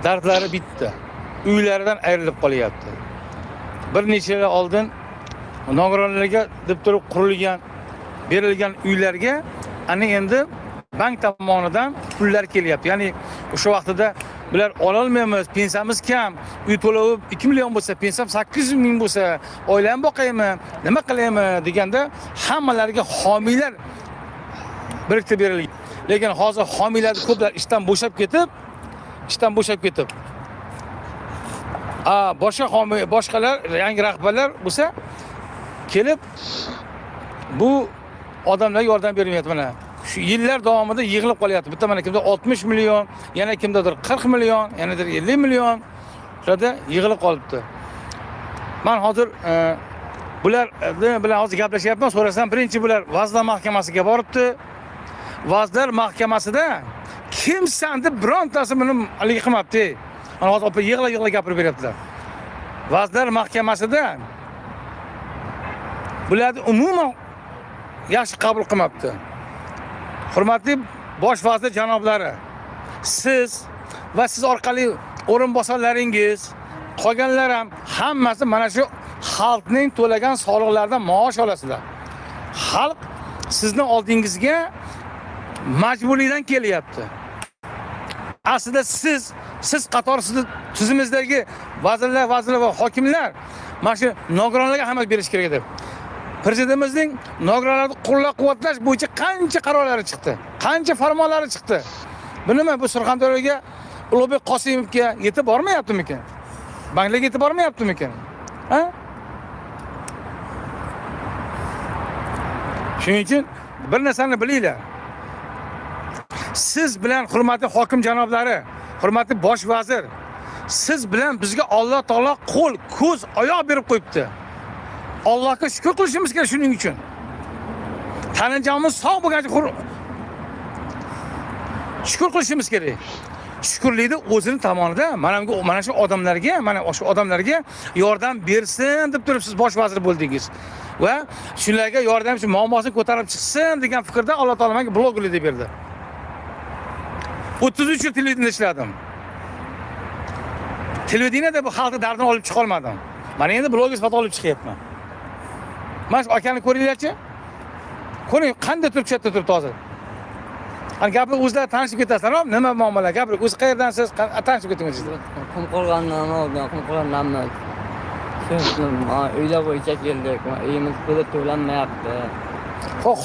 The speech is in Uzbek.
Dardlari bitta. Uylaridan ayrilib qolyapti. Bir necha yil oldin nogironlarga deb turib qurilgan, berilgan uylarga ana endi bank tomonidan pullar kelyapti. Ya'ni o'sha vaqtida bular ololmaymiz, pensiyamiz kam, uy to'lovi 2 million bo'lsa, pensiyam 800 ming bo'lsa, oilamni boqaymi, nima qilaymi deganda hammalariga homiylar biriktirib berilgan. Lekin hozir homiylar ko'plar ishdan bo'shab ketib, boshqa homiy, boshqalar, yangi rahbarlar bo'lsa kelib bu odamlarga yordam bermayapti mana. Shu yillar davomida yig'ilib qolyapti. Bitta mana kimda 60 million, yana kimdadir 40 million, yanadir 50 million shularda yig'ilib qolibdi. Man hozir bular bilan hozir gaplashyapman, so'rasam birinchi bular Vazirlar Mahkamasiga boribdi. Vazirlar Mahkamasida kimsan deb birontasi buni haligi qilmabdi. Mana hozir opa yig'la yig'la gapirib beryaptilar. Vazirlar Mahkamasida bularni umuman yaxshi qabul qilmabdi. Hurmatli bosh vazir janoblari, siz va siz orqali o'rinbosarlaringiz, qolganlar ham hammasi mana shu xalqning to'lagan soliqlaridan maosh olasizlar. Xalq sizni oldingizga majburiydan kelyapti. Aslida siz qator sizni tizimizdagi vazirlar, vazirlar va hokimlar mana shu nogironlarga hamma berish kerak edi. Prezidentimizning nogironlarni qo'llab-quvvatlash bo'yicha qancha qarorlari chiqdi, qancha farmonlari chiqdi. Bu nima, bu Surxondaryoga Ulug'bek Qosimovga yetib bormayaptimikin? Banklarga yetib bormayaptimikin? Ha? Shuning uchun bir narsani bilinglar. Siz bilan hurmatli hokim janoblari, hurmatli bosh vazir, siz bilan bizga Alloh taolo qo'l, ko'z, oyoq berib qo'yibdi. Allohga shukr qilishimiz kerak shuning uchun. Tanajonimiz sog' bo'lgancha shukr qilishimiz kerak. Shukrlikni o'zini tomonida mana shu odamlarga, mana shu odamlarga yordam bersin deb turib siz bosh vazir bo'ldingiz. Va shularga yordam shu muammosini ko'tarib chiqsin degan fikrda Alloh taolo menga blogerlik deb berdi. 33 yil televideniyada ishladim. Televideniyada bu xalqni dardini olib chiqa olmadim. Mana endi bloger sifatida olib chiqyapman. Mana shu akani ko'ringlarchi. Ko'ring, qanday turib chetda turibdi hozir. Hani gapirib o'zlari tanishib ketasizlar, nima muammolar? Gapirib, o'zi qayerdansiz? Tanishib keting o'zingiz. Qumqo'rg'ondan olgan, Qumqo'rg'ondanmiz. Shu uylar bo'yicha keldik. Uyimiz puli to'lanmayapti. Xo'p,